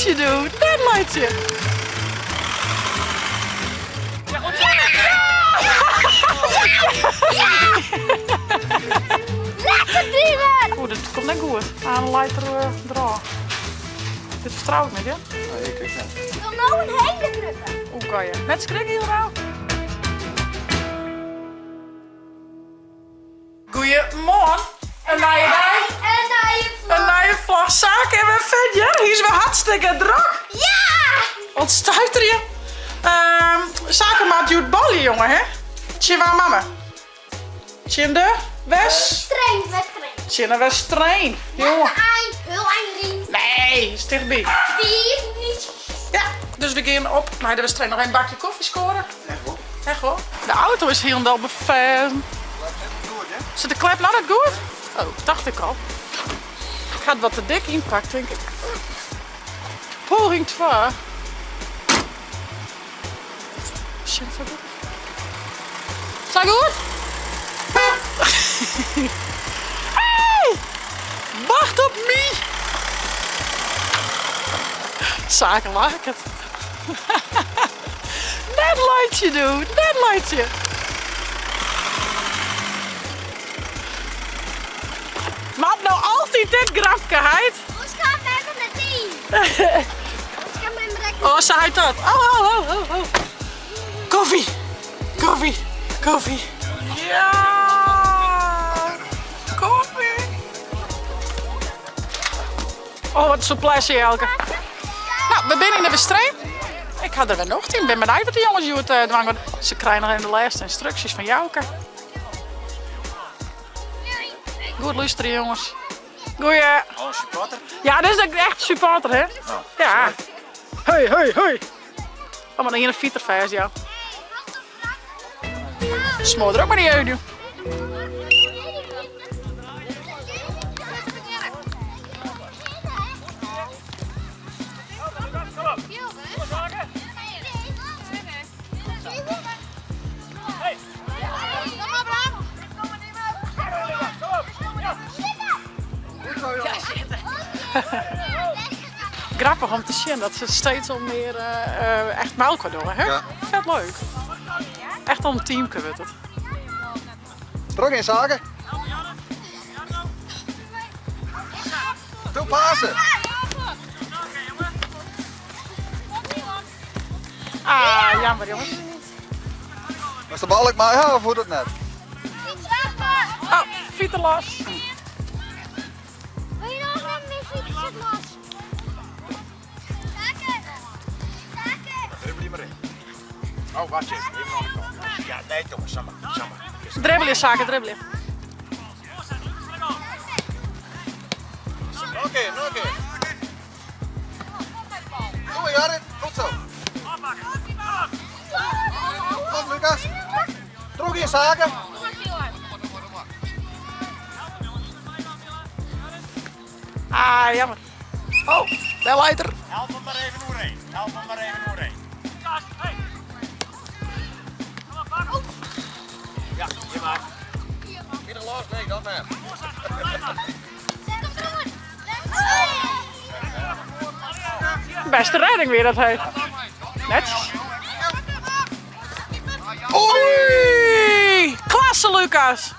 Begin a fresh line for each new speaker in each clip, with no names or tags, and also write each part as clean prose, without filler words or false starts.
laitsje doe, net laitsje.
Lekker driver!
Oeh, dit komt net goed. Aan leit er derôf. Dit fertrou ik net, hear.
Nee, ik ek net.
Ik wil no in hele grutte.
Oeh, kan je. Net skrikke, hiel rauw. Goeiemoarn. In nije dei.
In nije vlog.
In nije vlog. Sake en wer fet, ja. Hier is weer hartstikke drok.
Ja!
Ontstuiterje. Sake moat hjoed balje, jonge, hè? Tsjin wa mama? Tsjin de West?
Strain, Westereen.
Tsjin de Westereen. Jonge.
Ein, heel ein ryn.
Nee, is tichtby.
5 minuten.
Ja, dus we gean op nei de Westereen. Noch even in bakje koffie scoren.
Echt wol.
Echt wol. De auto is hielendal befêst. Sit de klep nou net goed? Oh, dacht ik al. Ik ha it wat te dik ynpakt, tink ik. Poging 2. Sjen sa goed. Sa goed? Hey! Wacht op my! Sake laket. Net laitsje doe, net laitsje. Moat no altyd dit grapke, heit?
Oars kan mem net yn. Oars kan mem rek
Oh, sa heit dat. Oh, oh, oh, oh, oh. Koffie, koffie, koffie. Ja! Koffie! Oh, wat in souplesse, Jelke. Nou, we binne yn de Westereen. Ik ha der wer nocht yn. Bin benijd wat de jonges hjoed dwaan gean. Se krije noch even de lêste ynstruksjes fan Jouke. Goed lústerje, jonges. Goeie.
Oh, een supporter?
Ja, dit is echt een supporter, hè?
Oh.
Ja. Hey, hey, hey. Oh, maar dan hier een fietser vast, ja. Smoor er ook maar die uit, Grappich om te sjen dat se steeds al mear echt mei elkoar dogge, hè?
Ja.
Vet leuk. Echt al in teamke wurdt it.
Trochgean, Sake. Doe pasen.
Ah, jammer jongens.
Was de bal ek mei ha of hoe dat net?
Oh, fiets los.
Wil je nog een meer fiets los?
Dribbelje maar in. Oh, wacht even. Even aan de kant. Ja, nee, jongens, samma, samma.
Dribbelje, Sake, dribbelje.
Nog een keer, nog een keer. Doe maar, Jared. Goed zo. Kom, Lucas. Trochgean, Sake.
Ah, jammer. Oh, dêr leit er.
Help hem maar even oerheen. Help hem maar even oerheen. Ja, je maakt.
Ieder los? Nee, dat net.
Beste redding weer dat heet. Netjes. Oei! Klasse, Lucas!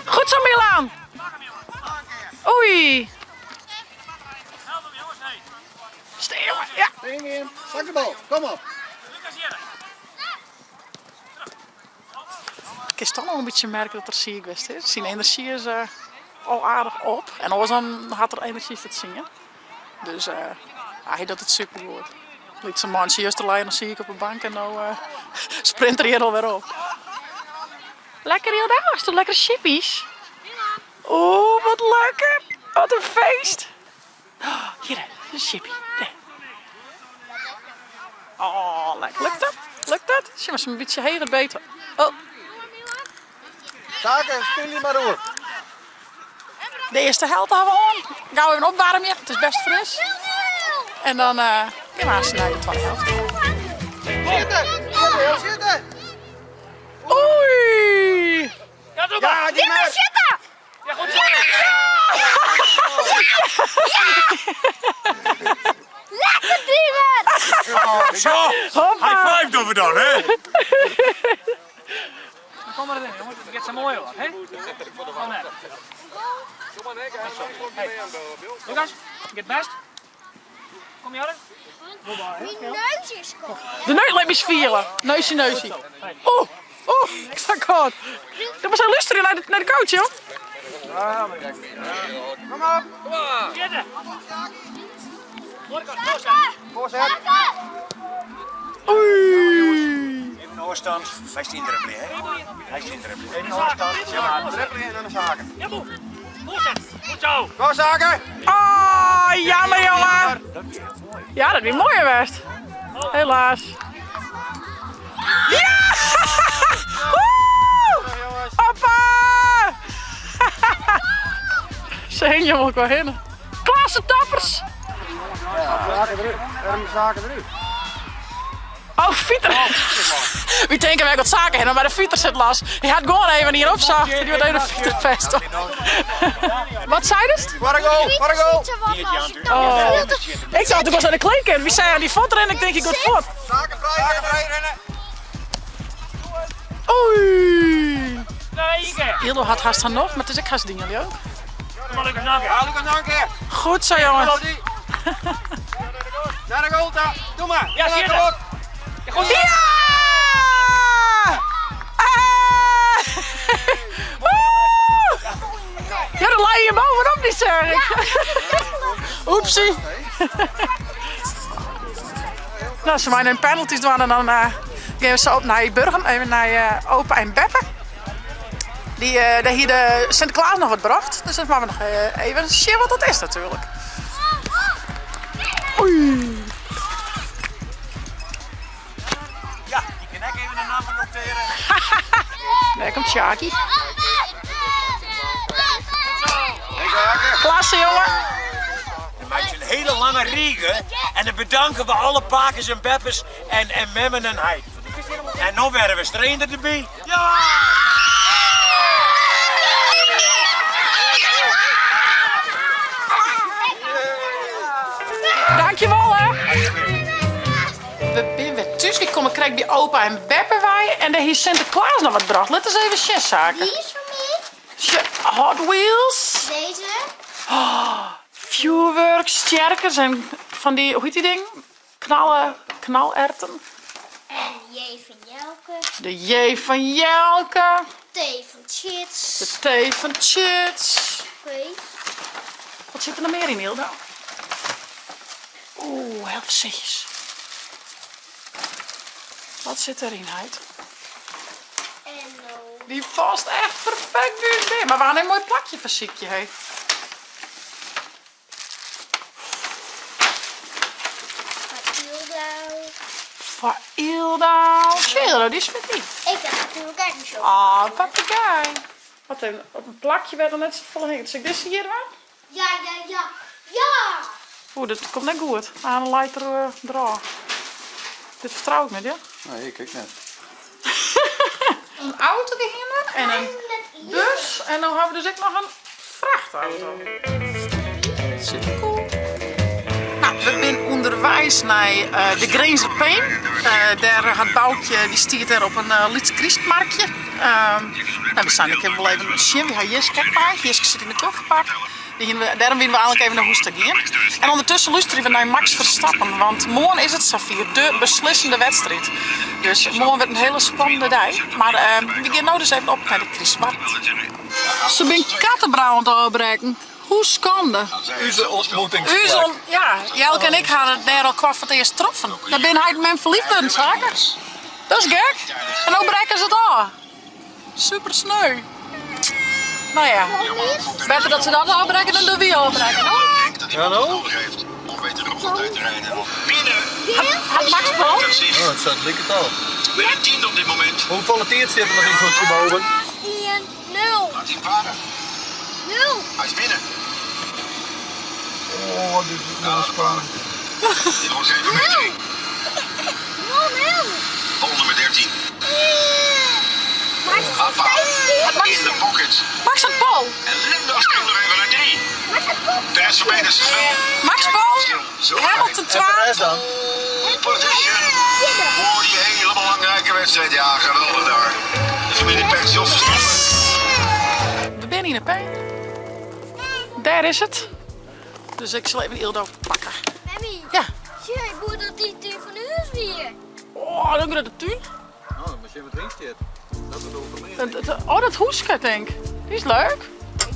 Goed zo, Milan! Oei! Steen, jongen. Ja.
Steen in. Pak de bal. Kom op.
Ik kin toch noch in bytsje merke dat er siik west is. Syn enerzjy is al aardich op. En oars dan hat er enerzjy foar tsien. Dus hy docht it supergoed. Lytse mantsje juster lei er noch siik op de bank en no sprint er hjir alwer op. Lekker hiel dag, hast lekkere chippies? Oeh, wat lekker! Wat in feest! Hjir, de chippy. Dêr. Oh, lekker. Lukt dat? Lukt dat? Sjen, mar in bytsje heger beter. Oh.
Sake, spylje mar oer.
De earste helte hawwe we oan. Gau even opwaarmje, it is best fris. En dan uh, gean we aanst nei de twadde helte.
Sitte! Sitte!
Oei!
Ja, die maar!
Sitte!
Ja, goed zo.
Ja! Lekker
Zo, high five dogge we dan, hè?
Kom mar deryn, jonges. It giet sa moai wat, hè? Kom net. Hey. Lucas, giet bêst? Kom Jorre.
Myn neus is kâld.
De neus, lit my ris fiele. Neusie, neusie. Oeh, oeh, ik sta kâld. Do moatst even lústerje nei de, nei de coach, joh.
Kom op!
Sitte.
Voorzet.
Oei.
Even een ôfstân. Hy is yndrapje, hè? Hy is yndrapje. Even een ôfstân.
Ja, maar dribbelen en dan de zaken.
Ja, boe. Voorzet. Goed zo.
Go zaken!
Oh, jammer jongen. Ja, dat wie moaier west. Helaas. Ja! Woe! Hoppa! Ze hing je wel qua hinne. Klasse toppers!
Zaken eruit. Waarom de zaken eruit?
Oh, Fieter. Wy tinke wer wat saken hinne, mar de fiter sit los. Hy hat gewoan even hier opsocht. Dy wurdt even de fiter fêst. Wat seidest?
Foar de goal, foar de goal!
Oh. Ik tocht ik was nei de kleedkeamer. Wy seagen dy fuortrinnen, ik tink hy giet fuort.
Zaken vrij, zaken vrij rennen.
Oei.
Nee, Ike.
Ildo hat hast har nocht, mar it is ek hast dien, leau.
Kom maar, Lucas, nog een keer.
Ja, Lucas, nog een keer.
Goed zo, jongens.
Naar de goal, daar. Doe maar.
Ja,
Naar de
zitten.
goal.
Ja, goed.
Ja! Ah! Woe! Ja, dan lei je bovenop die zeg ik. Oepsie. Nou, se meie in penalties dwaan en dan gean we sa op nei Burgum, even nei opa en beppe. Dy, dêr hie de Sinteklaas noch wat brocht, dus dat moatte we noch even sjen wat dat is natuerlik. Oei.
Ja, dy kin ek even de namme notearje.
Dêr komt Sjakie. Klasse, jongen.
Dan meitsje in hiele lange rige en dan bedanke we alle pakes en beppes en, en memmen en heiten. En no wurde we trainer derby. Ja!
Dankjewel, hè. We binne wer thús. Wy komme krekt by opa en beppe wei. En dêr hie Sinteklaas noch wat brocht. Lit ris even sjen, Sake.
Die is voor mij.
Hot Wheels.
Deze.
Fjoerwurk, stjerkes en fan dy, hoe hjit dy dingen? Knallen, knalerten.
En J van Jelke.
De J fan Jelke.
T van Chits.
De T fan Chits.
Oké.
Wat sit der noch mear yn, Hilda? Oeh, heel foarsichtjes. Wat sit deryn, heit?
En nou.
Dy past echt perfekt by ús beam. Mar we hawwe in moai plakje foar Sykje, hé.
Foar Ildo.
Foar Ildo. Sjoch, Ildo, dy is foar dy.
Ik heb natuurlijk ook een show.
Ah, papegaai. Wat even op in plakje wêr't noch net safolle hinget. Sil ik dizze hjir dwaan?
Ja, ja, ja. Ja!
Oeh, dit komt net goed. Aan leit er eh, derôf. Dit fertrou ik net, ja?
Nee, ik ek net.
In auto gehiene en in bus en no hawwe we dus ek noch in frachtauto. Super cool. Nou, we binne ûnderweis nei de Grinzer Pein. Dêr hat Boukje, dy stiet dêr op in lyts krystmarkje. Nou, we seinen, ik kin wol even sjen. Wy ha Jiske ek mei. Jiske sit yn de kofferbak. Dêrom wiene we eigenlik even nei hûs ta gien. En ûndertusken lústerje we nei Max Verstappen, want moarn is it safier, de beslissende wedstriid. Dus moarn wurdt in hiele spannende dei. Mar we gean no dus even op nei de krystmarkt. Se binne kattebrou oan it ôfbrekken. Hoe skande.
Us ontmoetingsplek.
Us on, ja, Jelke en ik hawwe it dêr elkoar foar it earst troffen. Dêr binne heit en mem ferlyfd wurden, Sake. Dat is gek. En no brekke se it ôf. Super sneu. No ja, better dat se dat ôfbrekke dan dat wy ôfbrekke, no?
Ja, no?
Hat Max bal?
Oh, it staat liket al.
Binnen tiende op dit momint.
Hoefolle tiid stiet der noch yn it boven?
1, 0.
Laat hij varen.
0.
Hij is binnen.
Oh, dit is nog spannend.
Dit wordt geen verbetering.
0, 0.
Bal nummer 13.
Maar het is nog steeds
In de pocket.
Max hat pole.
En Linda springt nog even naar 3.
Maar het
De rest verbetert zich wel.
Max pole. Hamilton
En
2.
Perez dan?
pole position voor die hele belangrijke wedstrijd. Ja, geweldig daar. De familie Pex, Jos Verstappen.
We binne yn 'e Pein. Dêr is it. Dus ik sil even Ildo pakke.
Memmy,
Ja.
sjoch ik goed dat dy tún fan ús wie.
Oh, dat grutte tún.
Oh, dan moet je wat erin zitten. Dat is over meer.
Oh, dat hoeske, denk ik. Die is leuk.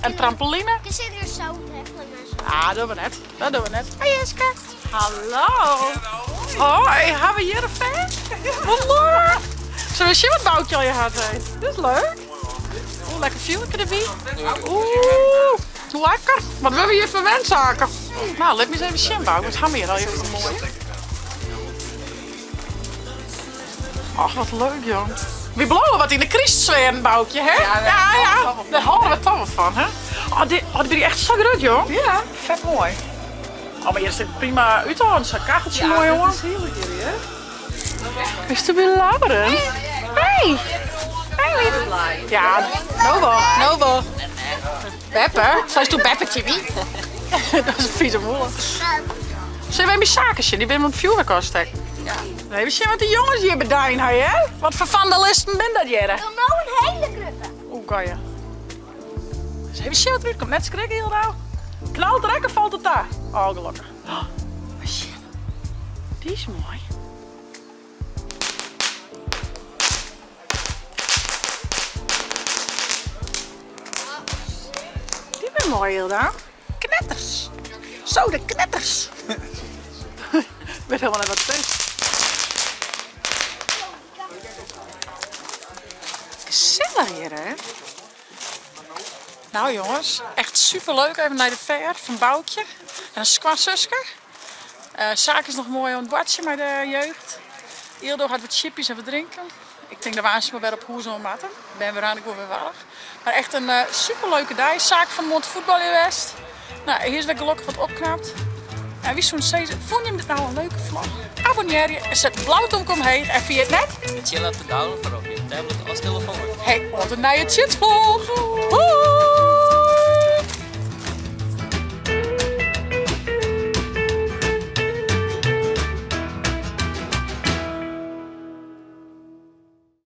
En trampoline.
Er zit er zout hechten en zo.
Ah, dat doen we net. Dat doen we net. Hoi Jeske. Hallo. Hoi, hebben we hier een fan? Wat leuk. Zullen we zien wat Boukje al je had? hè? Dit is leuk. Oeh, lekker vuurtje erbij. Oeh, lekker. Wat willen we hier voor wenszaken? Nou, laat me eens even zien, Bouk. Wat hebben we hier al even mooi? Ach, wat leuk, joh. We blowen wat in de kerstsfeer, Boukje, hè? Ja, ja. Daar houden we toch wat van, hè? Oh, dit, oh, dit ben je echt zo groot, joh.
Ja, vet mooi.
Oh, maar hier zit prima uit aan. Zo'n kacheltje mooi, jongen.
Dat is heerlijk hier, hè?
Is het weer Laurens? Hey! Hey, lief. Ja, nou wel, nou wel. Beppe? Zij is toen Beppetje, wie? Dat is een vieze moeder. Zullen we even zaken zien? Die ben met het vuurwerk afsteken. Ja. Nee, we zien wat die jongens hier bedijnen, hè? Wat voor vandalisten ben dat hier?
Ik wil nou een hele grote.
Oeh, kan je. Dus even zien wat eruit komt. Net schrikken heel nou. Knalt er of valt het daar? Oh, gelukkig. Oh, shit. Die is mooi. Die ben mooi, Hilda. Knetters. Zo, de knetters. Ik weet helemaal niet wat het is. Gezellig hier, hè? Nou jongens, echt superleuk. Even naar de fair van Boukje en een squassuske. Eh Zaak is nog mooi om het badje met de jeugd. Ildo had wat chippies en wat drinken. Ik denk dat we aan maar weer op hoe zo'n matten. Ik ben weer aan, ik word weer warm. Maar echt een eh, superleuke dag. Zaak van Mond Voetbal in West. Nou, hier is weer gelukkig wat opknapt. En wie zo'n steeds, vond je dit nou een leuke vlog? Abonneer je en zet blauw tom omheen. En via het net
Chill up de download voor op je tablet of telefoon.
Hey, wat een nieuwe chitvlog. Doei!